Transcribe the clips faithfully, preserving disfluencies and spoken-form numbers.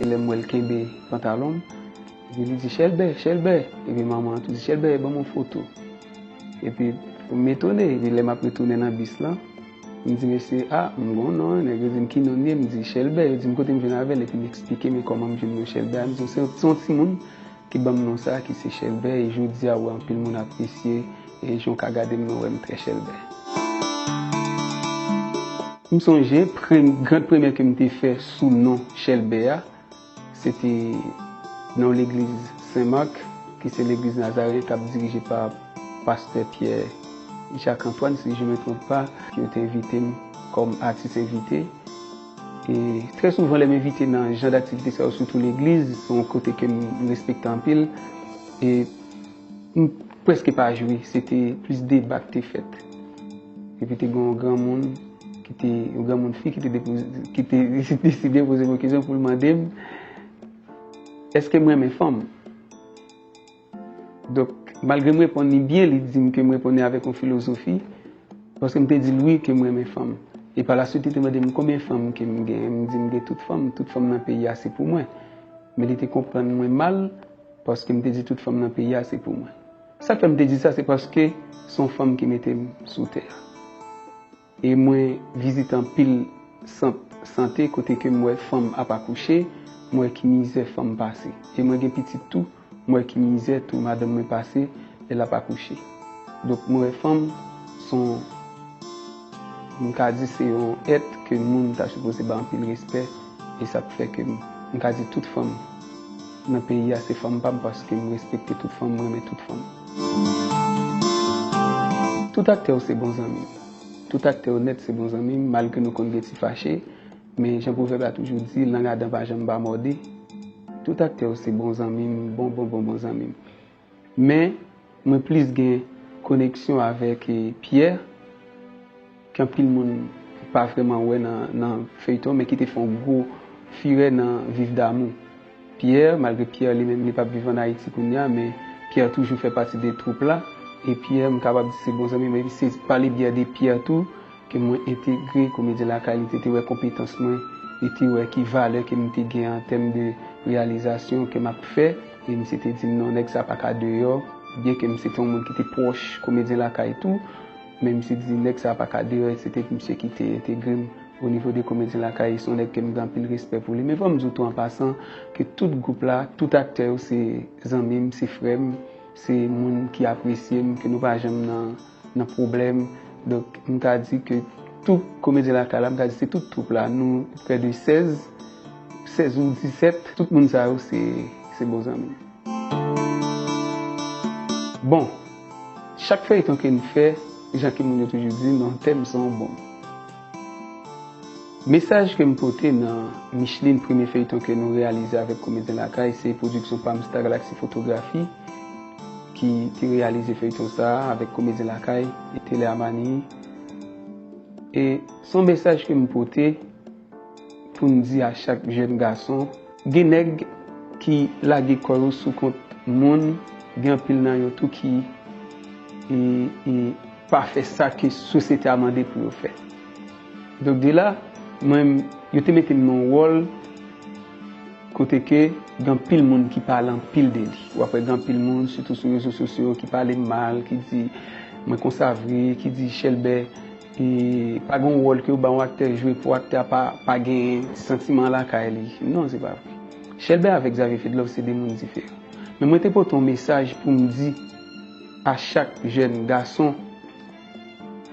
E lè m wè l kenbe pantalon m, epi li di, "Chèlbè, Chèlbè!" Epi manman an tou di, "Chèlbè, ban m yon foto." Epi m etone, epi lè m ap retounen nan bis lan, m di mesye, "A, m gon non." Nèg yo di m, "Ki non l ye?" M di, "Chèlbè." Yo di m, "Kote m jwenn avè l?" Epi m eksplike men kòman m jwenn non Chèlbè a. M di yo, "Se, se yon timoun ki ban m non sa a, ki se Chèlbè, e jodi a, ou wè anpil moun apresye, e jan w ka gade m nan, ou wè m trè Chèlbè." M sonje, pre-, grand premyè ke m te fè sou non Chèlbè a, se te nan yon legliz Sen Mak, ki se legliz Nazaren k ap dirije pa pastè Pierre Jacques Antoine, si je me trompe pas, ki yo te envite m kòm atis envite. E trè souvan, lè m envite nan jan daktivite sa yo, sitou legliz, se yon kote ke m respekte anpil. E m prèske pa jwe, se te plis deba k te fèt. Epi te gen yon granmoun ki te, yon granmoun fi ki te depoze, ki te deside poze m yon kesyon pou l mande m, èske m renmen fanm? Donk, malgre m reponn li byen, li di m ke m reponn li avèk yon filozofi, paske m te di l wi ke m renmen fanm. E pa la swit, li te mande m konbyen fanm ke m gen. M di m gen tout fanm, tout fanm nan peyi a se pou mwen. Men li te konprann mwen mal, paske m te di tout fanm nan peyi a se pou mwen. Sa k fè m te di sa, se paske se yon fanm ki mete m sou tè a. E mwen vizite anpil sant sante kote ke m wè fanm ap akouche, m wè ki mizè fanm pase. E mwen gen pitit tou, m wè ki mizè tou madanm mwen pase lè l ap akouche. Donk, m wè fanm se yon, m ka di se yon èt ke moun ta sipoze ba anpil respè, e sa k fè ke m, m ka di tout fanm nan peyi a se fanm pa m, paske m respekte tout fanm, m renmen tout fanm. Tout aktè yo se bon zanmi m. Tout aktè onèt se bon zanmi m, malgre nou konn gen ti fache, men jan pwovèb la toujou di, lang a dan pa janm pa mòde. Tout aktè yo se bon zanmi m, bon, bon, bon, bon zanmi m. Men, mwen plis gen koneksyon avèk, eh, Pierre, ke anpil moun pa vrèman wè nan, nan feyton, men ki te fè yon gwo firè nan Vivre d'amour. Pierre, malgre Pierre li menm li p ap viv ann Ayiti kounye a, men Pierre toujou fè pati de twoup la. E Pierre, m kapab di se bon zanmi mwen, epi se pa le byen de Pierre tou ke mwen entegre Komedyen Lakay. Li te, te wè konpetans mwen, li te wè ki valè ke m te gen an tèm de reyalizasyon ke m ap fè. E misye te di m, "Non, nèg sa pa ka deyò." Byen ke misye te yon moun ki te pwòch Komedyen Lakay tou, men misye di, "Nèg sa pa ka deyò," etsetera. Misye ki te entegre m o nivo de Komedyen Lakay, se yon nèg ke m gen anpil respè pou li. Men fò m di w tou an pasan ke tout gwoup la, tout aktè yo se zanmi m, se frè m, se moun ki apresye m, ke nou pa janm nan, nan pwoblèm. Donk, m ka di ke tout Komedyen Lakay la, m ka di se tout twoup la, nou prè de sèz, sèz ou disèt, tout moun sa yo se, se bon zanmi m. Bon, chak feyton ke n fè, jan ke moun yo toujou di, nan tèm se yon bonm. Mesaj ke m pote nan Micheline, premye feyton ke nou reyalize avèk Komedyen Lakay, se pwodiksyon Palm Star Galaxy Fotografi ki te reyalize feyton sa a avèk Komedyen Lakay e Tele Amani. E se yon mesaj ke m pote pou n di a chak jèn gason, gen nèg ki lage kò yo sou kont moun, gen anpil nan yo tou ki, e, e, pa fè sa ke sosyete a mande pou yo fè. Donk, de la, mwen, yo te mete m nan yon wòl kote ke gen anpil moun ki pale anpil de li. W ap wè gen anpil moun, sitou sou rezo sosyo, ki pale m mal, ki di mwen konsa vre, ki di Chèlbè, e pa gen yon wòl ke yo ba yon aktè jwe pou aktè a pa, pa gen santiman lakay li. Non, se pa vre. Chèlbè avèk Xavier Fedlove se de moun diferan. Men mwen te pote yon mesaj pou m di a chak jèn gason,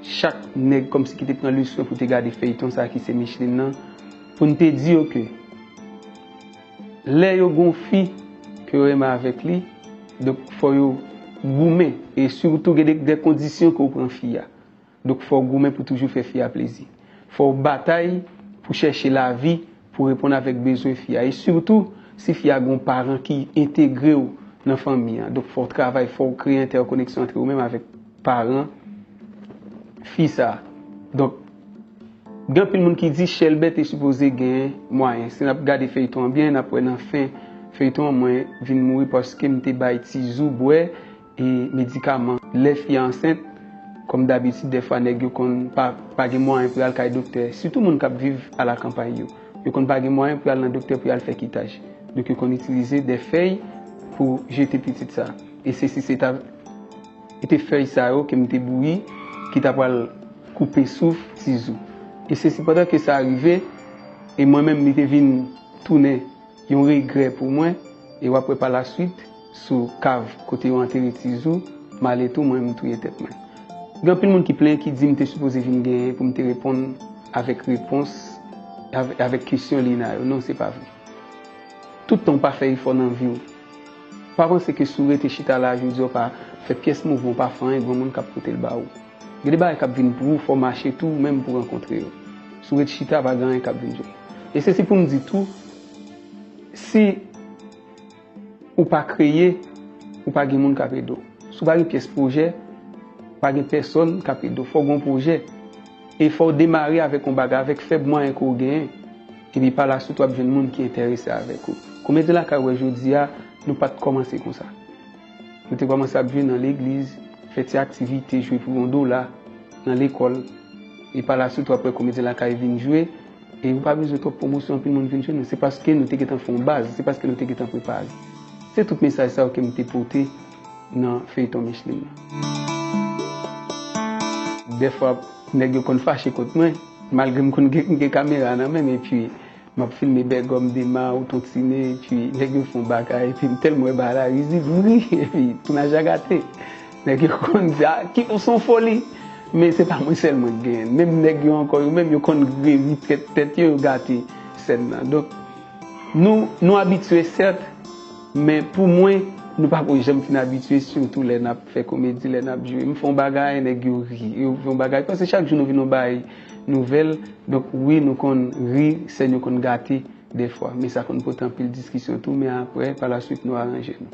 chak nèg kòmsi ki te pran leson pou te gade feyton sa ki se Micheline nan, pou n te di yo ke lè yo gon fi ke yo renmen avèk li, donk fò yo goumen, e sitou gen de, de kondisyon ke w pran fi a. Donk fò w goumen pou toujou fè fi a plezi. Fò w batay pou chèche lavi pou reponn avèk bezwen fi a. E sitou, si fi a gon paran ki entegre w nan fanmi an. Donk fò w travay, fò w kreye entèkoneksyon antre ou menm avèk paran fi sa. Donk, gen anpil moun ki di Chèlbè te sipoze gen mwayen. Si n ap gade feyton an byen, n ap wè nan fen feyton an, mwen vin mouri paske m te bay Tizou bwè e medikaman. Lè fi a ansent, kòm dabitid, dèfwa nèg yo konn pa, pa gen mwayen pou y al kay doktè. Sitou moun k ap viv alakanpay yo. Yo konn pa gen mwayen pou y al nan doktè pou y al fè kitaj. Donk, yo konn itilize de fèy pou jete pitit sa. E se si se ta, e te fèy sa yo ke m te bouyi ki ta pral koupe souf Tizou. E se sipandan ke sa rive, e mwen menm, li te vin tounen yon regrè pou mwen, e w ap wè pa la swit, sou kav kote yo antere Tizou, m ale tou, mwen, m touye tèt mwen. Gen anpil moun ki plenyen, ki di m te sipoze vin genyen pou m te reponn avèk repons, avè-, avèk kesyon Lina yo. Non, se pa vre. Tout tan w pa fè efò nan vi w, pa panse ke si w rete chita la jodi a, w pa fè pyès mouvman, w pa fè anyen, gen moun k ap pote l ba ou. Gen de bagay k ap vin pou ou, fò w mache tou, ou menm pou w rankontre yo. Si w ret chita, pa gen anyen k ap vin jwenn. E se si pou m di tou, si ou pa kreye, ou pa gen moun k ap ede w. Si w pa gen pyès pwojè, pa gen pèsonn k ap ede w. Fò w gen yon pwojè. E fò w demare avèk yon bagay, avèk fèb mwayen ke w genyen. Epi pa la swit, w ap jwenn moun ki enterese avèk ou. Komedyen Lakay ou wè jodi a, nou pa t kòmanse konsa. Nou te kòmanse ap jwe nan legliz, fè ti aktivite, jwe pou yon dola, nan lekòl. E pa la swit, w ap wè Komedyen Lakay vin jwe. E ou pa bezwen twòp pwomosyon, anpil moun vin jwenn nou. Se paske nou te gentan fè yon baz, se paske nou te gentan prepare. Se tout mesaj sa yo ke m te pote nan feyton Micheline nan. Dèfwa, nèg yo konn fache kont mwen, malgre m konn gen, m gen kamera nan men m, epi m ap filme Bègòm, Dema, ou Tontine, epi nèg yo fè yon bagay, epi m tèlman wè bagay la rizib, m ri, epi tounaj la gate. Nèg yo konn di, "A, ki, ou se yon foli." Men se pa mwen sèlman ki genyen. Menm nèg yo ankò, yo menm, yo konn ri, ri tèt, tèt yo, yo gate sèn nan. Donk, nou, nou abitye, sèt, men pou mwen, nou pa ko janm fin abitye, sitou lè n ap fè komedi, lè n ap jwe. M fè yon bagay, nèg yo ri, yo fè yon bagay. Paske chak jou nou vin yon bagay nouvèl. Donk, wi, nou konn ri, sèn yo konn gate dèfwa. Men sa konn pote anpil diskisyon tou, men apre, pa la swit, nou aranje nou.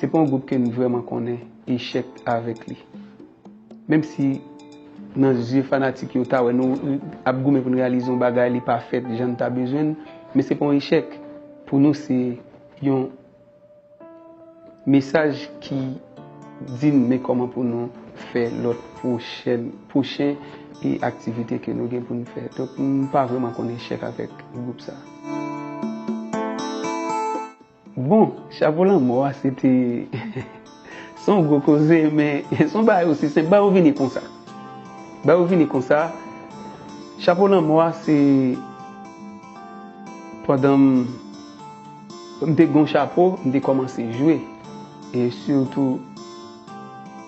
Se pa yon gwoup ke n vrèman konnen echèk avèk li. Menm si nan zye fanatik yo, ta wè nou ap goumen pou n reyalize yon bagay, li pa fèt jan n ta bezwen l, men se pa yon echèk. Pou nou, se yon mesaj ki di n men kòman pou nou fè lòt pwochèn, pwochen e aktivite ke nou gen pou n fè. Donk, m pa vrèman konn echèk avèk gwoup sa. Bon, Chapo Lanmò a, se te, se yon gwo koze, men se yon bagay osi senp. Bagay yo vini konsa. Bagay yo vini konsa. Chapo Lanmò a, se pandan m, m te gen yon chapo, m te kòmanse jwe. E sitou,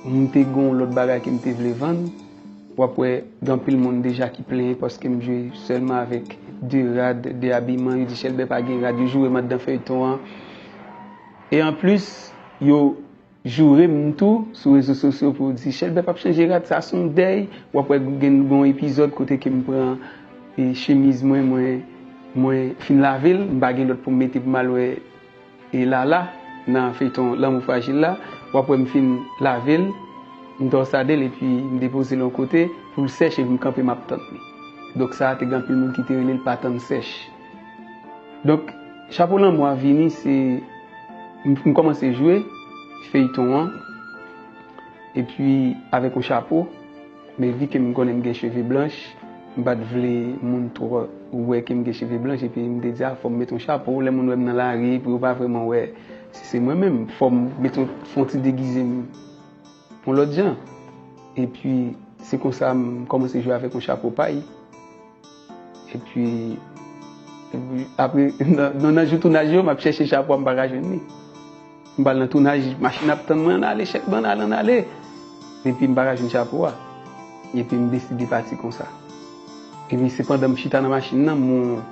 m te gen yon lòt bagay ke m te vle vann. W ap wè, gen anpil moun deja ki plenyen paske m jwe sèlman avèk de rad, de abiman. Yo di Chèlbè pa gen rad, yo joure m anndan feyton an. E anplis, yo joure m tou sou rezo sosyo pou yo di, "Chèlbè p ap chanje rad, sa se yon dèy." W ap wè gen, gen yon epizòd kote ke m pran, e, chemiz mwen, mwen, mwen fin lave l, m pa gen lòt pou m mete pou m al wè e Lala nan feyton Lanmou Frajil la, w ap wè m fin lave l, m tòsade l epi m depoze l yon kote pou l sèch epi m kanpe m ap tann li. Donk sa a te gen anpil moun ki te rele l pa tann sèch. Donk, Chapo Lanmò a vini, se m, m kòmanse jwe feyton an, epi avèk yon chapo, men vi ke m konnen m gen cheve blanch, m pa t vle moun twò wè ke m gen cheve blanch, epi m te di, "A, fò m met yon chapo, lè moun wè m nan lari, pou yo pa vrèman wè si se mwen menm, fò m met yon, fè yon ti degize m yon lòt jan." Epi, se konsa m kòmanse jwe avèk yon chapo pay. Epi, epi apre, nan, nan, nan jou tounaj yo, m ap chèche chapo a, m pa ka jwenn li. M pral nan tounaj, machin ap tann mwen, "Ann ale, Chèlbè, ann ale, ann ale." Epi m pa ka jwenn chapo a. Epi m deside pati konsa. Epi se pandan m chita nan machin nan, m wè yon,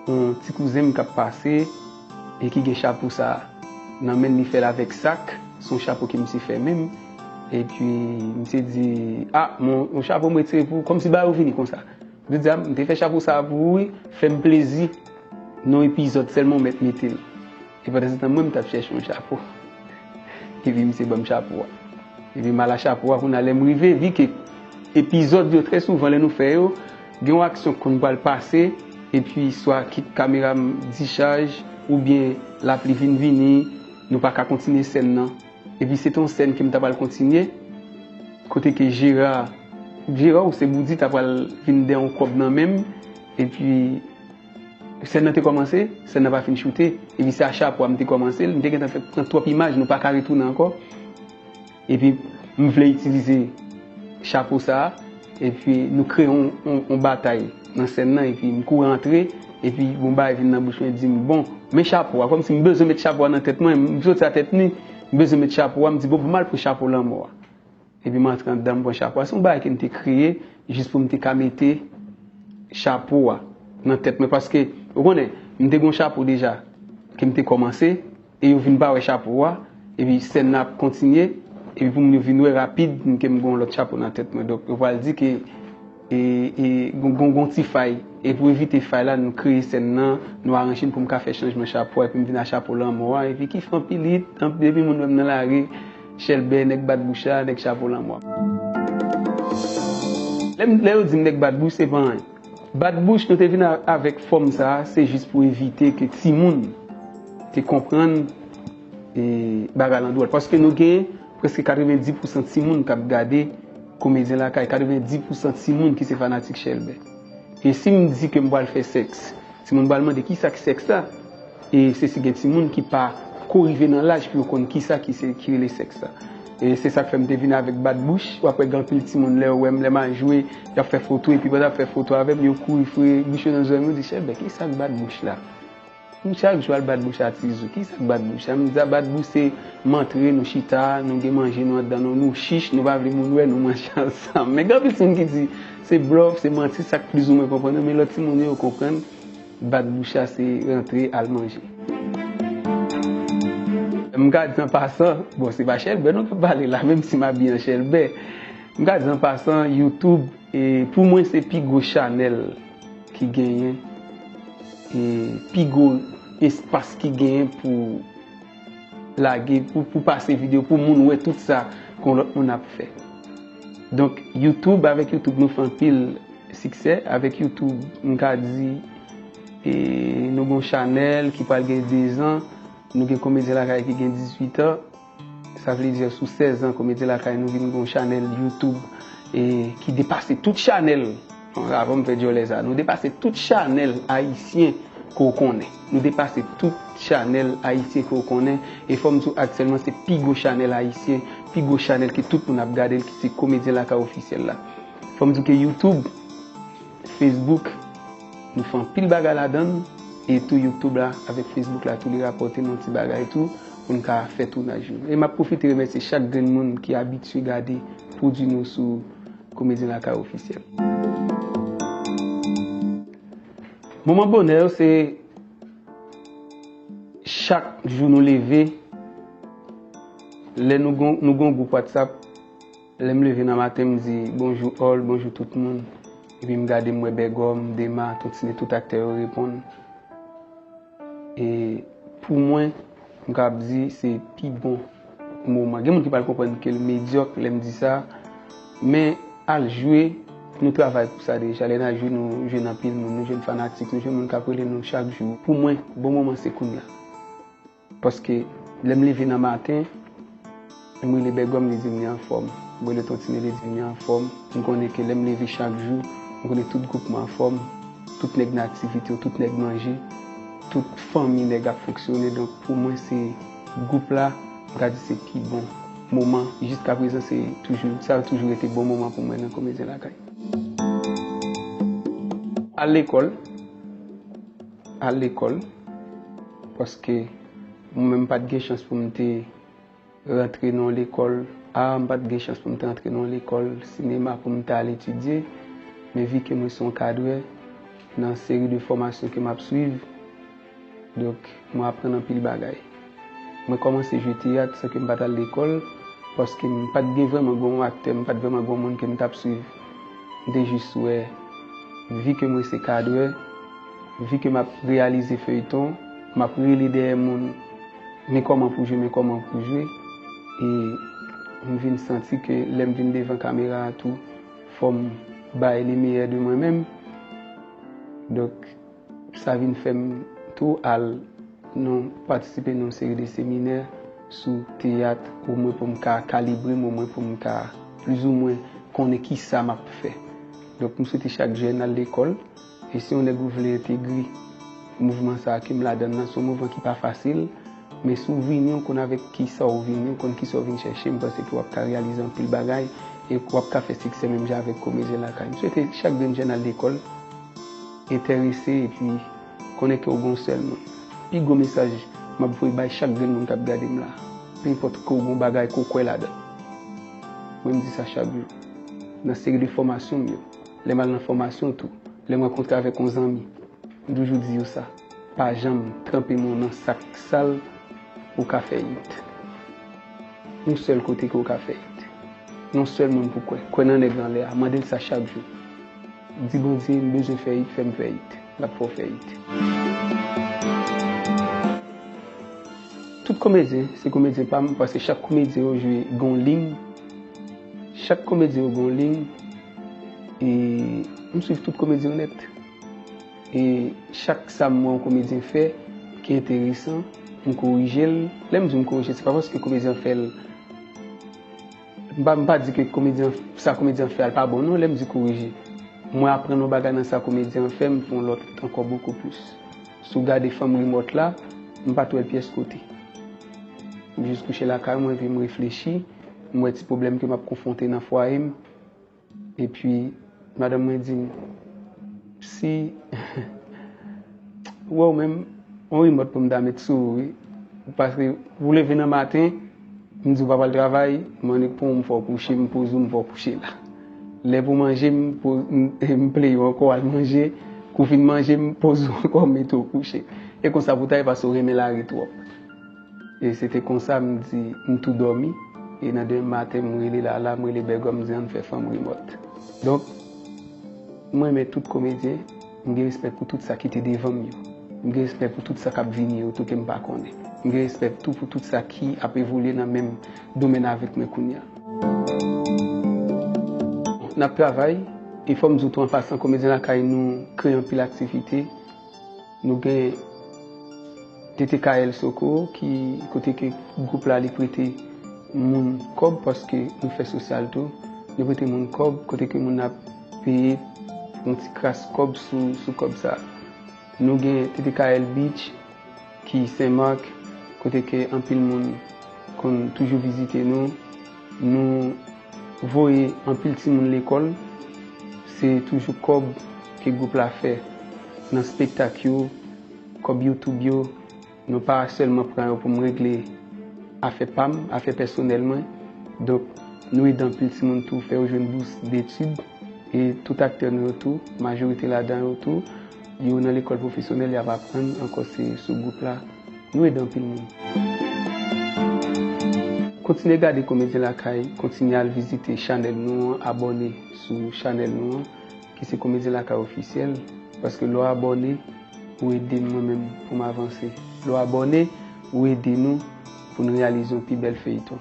yon ti kouzen m k ap pase e ki gen chapo sa nan men l, li fè l avèk sak. Se yon chapo ke misye fè menm. Epi misye di, "A, m wè yon chapo m retire pou ou." Kòmsi bagay yo vini konsa. Li di, "A, m te fè chapo sa a pou ou, wi, fè m plezi. Nan yon epizòd sèlman ou mèt mete l." E pandan se tan, mwen, m t ap chèche yon chapo. Epi misye ban m chapo a. Epi m al a chapo a, kounye a lè m rive, vi ke epizòd yo, trè souvan, lè nou fè yo, gen yon aksyon k konn pral pase, epi swa kit kamera m dichaj, oubyen lapli vin vini, nou pa ka kontinye sèn nan. Epi se te yon sèn ke m ta pral kontinye, kote ke Jera Jera ou se boudi ta pral vin dèyè yon kòb nan men m, epi sèn nan te kòmanse, sèn nan pa fin choute, epi se a chapo a m te kòmanse l, m te gentan fè pran twòp imaj, nou pa ka retounen ankò. Epi m vle itilize chapo sa a, epi nou kreye yon, yon, yon batay nan sèn nan, epi m kouri antre, epi yon bagay vin nan bouch mwen, di m, bon, men chapo a, kòmsi m bezwen met chapo a nan tèt mwen, m soti a tèt ni, m bezwen met chapo a, m di, bon, bon, m al pran chapo lanmò a. Epi m antre anndan, m pran chapo a. Se yon bagay ke m te kreye jis pou m te ka mete chapo a nan tèt mwen. Paske, ou konnen, m te gen yon chapo deja ke m te kòmanse, e yo vin pa wè chapo a, epi sèn nan ap kontinye, epi pou moun yo vin wè rapid ke m gen yon lòt chapo nan tèt mwen. Donk, yo pral di ke e, e, gon, gon, gon ti fay. E pou evite fay la, nou kreye sèn nan, nou aranje n pou m ka fè chanjman chapo a, epi m vin a chapo lanmò a, epi ki fè anpil hit, anpil, epi moun wè m nan lari, Chèlbè, nèg bat bouch la, nèg chapo lanmò a. Lè m, lè yo di m nèg bat bouch, se pa anyen. Bat bouch, nou te vin a, avèk fòm sa a, se jis pou evite ke timoun te konprann e, bagay lan dwòl. Paske nou gen prèske katrevenndis pousan timoun k ap gade Komedyen Lakay, katrevenndis pousan timoun ki se fanatik Chèlbè. E si m di ke m pral fè sèks, timoun pral mande, "Kisa k sèks la?" E se si gen timoun ki pa ko rive nan laj pou yo konn kisa ki se, ki rele sèks la. E se sa k fè m te vin avèk bat bouch. W ap wè gen anpil timoun, lè yo wè m, lè m al jwe, y ap fè foto, epi pandan y ap fè foto avè m, yo kouri foure bouch yo nan zòrèy mwen, yo di, "Chèlbè, kisa k bat bouch la?" M chak jou al bat bouch a Tizou. Kisa k bat bouch la? M di a bat bouch se m antre, nou chita, nou gen manje nou anndan nou, nou chich, nou pa vle moun wè nou manje ansanm. Men gen anpil timoun ki di se blòf, se manti, sa k plizoumwen konprann yo, men lòt timoun yo konprann bat bouch la se rantre al manje. M ka di an pasan, bon, se pa Chèlbè nou k ap pale la, menm si m abiye an Chèlbè. M ka di an pasan, YouTube, e, pou mwen, se pi gwo chanèl ki genyen, e, pi gwo espas ki genyen pou lage, pou, pou pase videyo, pou moun wè tout sa ke yon lòt moun ap fè. Donk, YouTube, avèk YouTube, nou fè anpil siksè. Avèk YouTube, m ka di, e, nou gen yon chanèl ki pral gen de zan, nou gen Komedyen Lakay ki gen dizuit an. Sa vle di, sou sèz an Komedyen Lakay, nou vin gen yon chanèl YouTube, e, ki depase tout chanèl. Bon, avan m fè djòlè sa, nou depase tout chanèl ayisyen ke w konnen. Nou depase tout chanèl ayisyen ke w konnen. E fò m di w, aktyèlman, se pi gwo chanèl ayisyen, pi gwo chanèl ke tout moun ap gade l, ki se Komedyen Lakay Ofisyèl la. Fò m di w ke YouTube, Facebook, nou fè anpil bagay ladan l, e tou YouTube la, avèk Facebook la, tou li rapòte nou yon ti bagay tou, pou n ka fè tounaj yo. E m ap pwofite remèsye chak grenn moun ki abitye gade pwodui nou sou Komedyen Lakay Ofisyèl. Moman bonè yo, se chak jou nou leve, lè nou gon, nou gon gwoup WhatsApp, lè m leve nan maten, m di, "Bonjou all, bonjou tout moun." Epi m gade, m wè Bègòm, Dema, Tontine, tout aktè yo reponn. E pou mwen, m kapab di se pi bon moman. Gen moun ki pral konprann ke l medyòk lè m di sa, men al jwe, nou travay pou sa deja. Lè n al jwe, nou jwenn anpil moun, nou jwenn fanatik, nou jwenn moun k ap rele nou chak jou. Pou mwen, bon moman se kounye a. Paske lè m leve nan maten, m rele Bègòm, li di m li anfòm. M rele Tontine, li di m li anfòm. M konnen ke lè m leve chak jou, m konnen tout gwoup mwen anfòm, tout nèg nan aktivite yo, tout nèg manje, tout fanmi nèg ap fonksyone. Donk, pou mwen, se gwoup la, m ka di se pi bon moman. Jiska prezan, se toujou, sa toujou rete bon moman pou mwen nan Komedyen Lakay. Al lekòl, al lekòl, paske mwen menm m pa t gen chans pou m te rantre nan yon lekòl, a, m pa t gen chans pou m te rantre nan yon lekòl sinema pou m ta al etidye, men vi ke mwen se yon kadrè, nan seri de fòmasyon ke m ap swiv, donk, mwen aprann anpil bagay. Mwen kòmanse jwe teyat san ke m pa t al lekòl, paske m pa t gen vrèman gon aktè, m pa t vrèman gon moun ke m t ap swiv. M te jis wè, vi ke mwen se kadrè, vi ke m ap reyalize feyton, m ap rele dèyè moun, men kòman pou jwe, men kòman pou jwe. E m vin santi ke lè m vin devan kamera a tou, fò m bay le meyè de mwen menm. Donk, sa vin fè m tou al nan patisipe nan yon seri de seminè sou teyat, omwen pou m ka kalibre m, omwen pou m ka plizoumwen konnen kisa m ap fè. Donk, m swete chak jèn al lekòl. E si yon nèg ou vle entegre mouvman sa a ke m ladan l nan, se yon mouvman ki pa fasil. Men si w vini, w konn avèk kisa w vini, w konn kisa w vin chèche, m panse ke w ap ka reyalize anpil bagay e w ap ka fè siksè menm jan avèk Komedyen Lakay. M swete chak grenn jèn al lekòl, enterese, epi konnen ke w gon sèl moun. Pi gwo mesaj m ap voye bay chak grenn moun k ap gade m la, pe enpòt ke w gon bagay ke w kwè ladan. Mwen, m di sa chak jou. Nan seri de fòmasyon m yo, lè m al nan fòmasyon tou, lè m rankontre avèk yon zanmi, m toujou di yo sa. Pa janm tranpe men w nan sak sal pou w ka fè it. Yon sèl kote ke w ka fè it. Yon sèl moun pou kwè. Kwè nan nèg anlè a. Mande l sa chak jou. Di Bondye, m bezwen fè it, fè m fè it. L ap fè w fè it. Tout komedyen se komedyen pa m, paske chak komedyen yo jwe gon liy. Chak komedyen yo gon liy. E m swiv tout komedyen yo nèt. E chak sa m wè yon komedyen fè ki enteresan, m korije l. Lè m di m korije, se pa paske komedyen an fè l, m pa, m pa di ke komedyen, sa komedyen an fè a l pa bon, non, lè m di korije. Mwen aprann yon bagay nan sa komedyen an fè, m fè yon lòt ankò bokou plis. Si w gade Fanm Rimòt la, m pa t wè l pyès kote. M jis kouche lakay mwen, epi m reflechi, m wè ti pwoblèm ke m ap konfwonte nan fwaye m. Epi, madanm mwen di m, si, ou wè w menm, yon rimòt pou m ta met sou ou, wi. Paske ou leve nan maten, m di w pa pral travay, m annik pran w, m fè w kouche, m poze w, m fè w kouche la. Lè pou manje, m po-, m, m plede w ankò al manje, kou w fin manje, m poze w ankò, m mete w kouche. E konsa pou ta ye, paske w renmen lari twòp. E se te konsa, m di, m tou dòmi. E nan demen maten, m rele Lala, m rele Bègò, m di, ann fè Fanm Rimòt. Donk, mwen renmen tout komedyen, m gen respè pou tout sa ki te devan m yo. M gen respè pou tout sa k ap vini yo tou ke m pa konnen. M gen respè tou pou tout sa ki ap evolye nan menm domèn avèk mwen kounye a. N ap travay, e fò m di w tou an pasan, Komedyen Lakay nou kreye anpil aktivite. Nou gen T T K L Soko, ki kote ke gwoup la li prete moun kòb, paske nou fè sosyal tou. Nou prete moun kòb, kote ke moun ap peye yon ti kras kòb sou, sou kòb sa. Nou gen T T K L Beach, ki Sen Mak, kote ke anpil moun konn toujou vizite nou. Nou voye anpil timoun lekòl. Se toujou kòb ke gwoup la fè nan spektak yo, kòb YouTube yo. Nou pa sèlman pran yo pou m regle afè pa m, afè pèsonèl mwen. Donk, nou ede anpil timoun tou, fè yo jwenn bous detid. E tout aktè nou yo tou, majorite ladan yo tou, yo nan lekòl pwofesyonèl, y ap aprann, ankò se sou gwoup la. Nou ede anpil moun. Kontinye gade Komedyen Lakay, kontinye al vizite chanèl nou an, abòne sou chanèl nou an, ki se Komedyen Lakay Ofisyèl, paske lè w abòne, ou ede m mwen menm pou m avanse. Lè w abòne, ou ede nou pou n reyalize yon pi bèl feyton.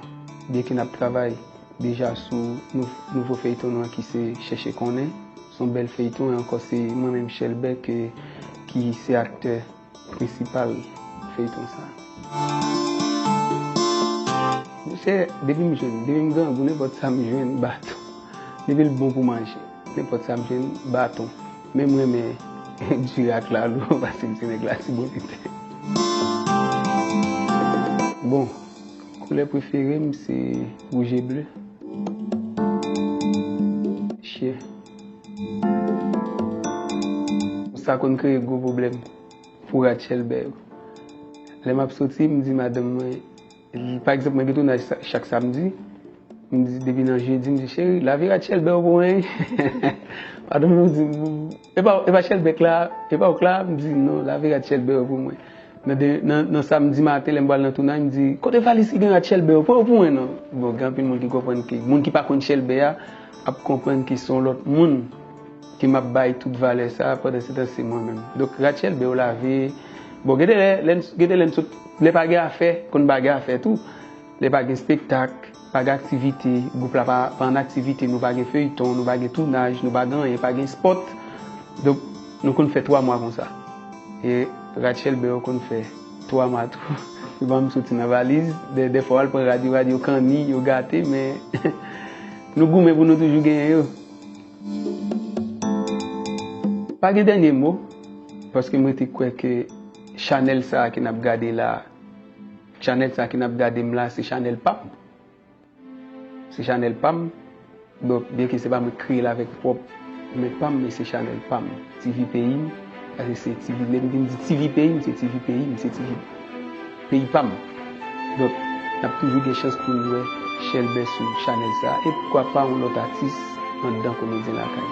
Byenke n ap travay deja sou nou-, nouvo feyton nou an ki se Chèche Konnen. Se yon bèl feyton, e ankò se mwen menm Chèlbè ke, ki se aktè prensipal feyton sa. Monchè, depi m jwenn, depi m grangou, nenpòt sa m jwenn, baton. Depi l bon pou manje, nenpòt sa m jwenn, baton. Men m renmen diri ak lalo, paske m se nèg Latibonit. Bon, koulè prefere m se wouj e ble. Chyen. Sa konn kreye gwo pwoblèm pou rad Chèlbè yo. Lè m ap soti, m di madanm mwen, pa egzanp, mwen gen tounaj sa-, chak samdi, m di, depi nan jedi, m di, cheri, lave rad Chèlbè yo pou mwen. Madanm mwen di, e pa, e pa Chèlbè k la, e pa ou k la, m di, non, lave rad Chèlbè yo pou mwen. Nan de, nan, nan samdi maten, lè m pral nan tounaj, m di, kote valiz ki gen rad Chèlbè yo? Pran yo pou mwen non. Bon, gen anpil moun ki konprann ke, moun ki pa konn Chèlbè a, ap konprann ke se yon lòt moun ke m ap bay tout valè sa, pandan se tan se mwen menm. Donk, rad Chèlbè yo lave. Bon, gen de lè, lè n, gen de lè n sot, lè pa gen afè, konn pa gen afè tou. Lè pa gen espektak, pa gen aktivite, gwoup la pa, pa an aktivite, nou pa gen feyton, nou pa gen tounaj, nou pa gen anyen, pa gen spòt. Donk, nou konn fè twa mwa konsa. E rad Chèlbè yo konn fè twa mwa tou. Yo ban m soti nan valiz, dè, dèfwa w al pran rad yo, rad yo kanni, yo gate, men Nou goumen pou nou toujou genyen yo. Pa gen dènye mo, paske m rete kwè ke chanèl sa a ke n ap gade la, chanèl sa a ke n ap gade m la, se chanèl pa m. Se chanèl pa m. Donk, byenke se pa mwen k kreye l avèk pwòp men pa m, men se chanèl pa m. T V peyi m, paske se T V, lè m vin di T V peyi m, se T V peyi m, se T V peyi pa m. Donk, n ap toujou gen chans pou n wè Chèlbè sou chanèl sa a, e poukwa pa yon lòt atis anndan Komedyen Lakay.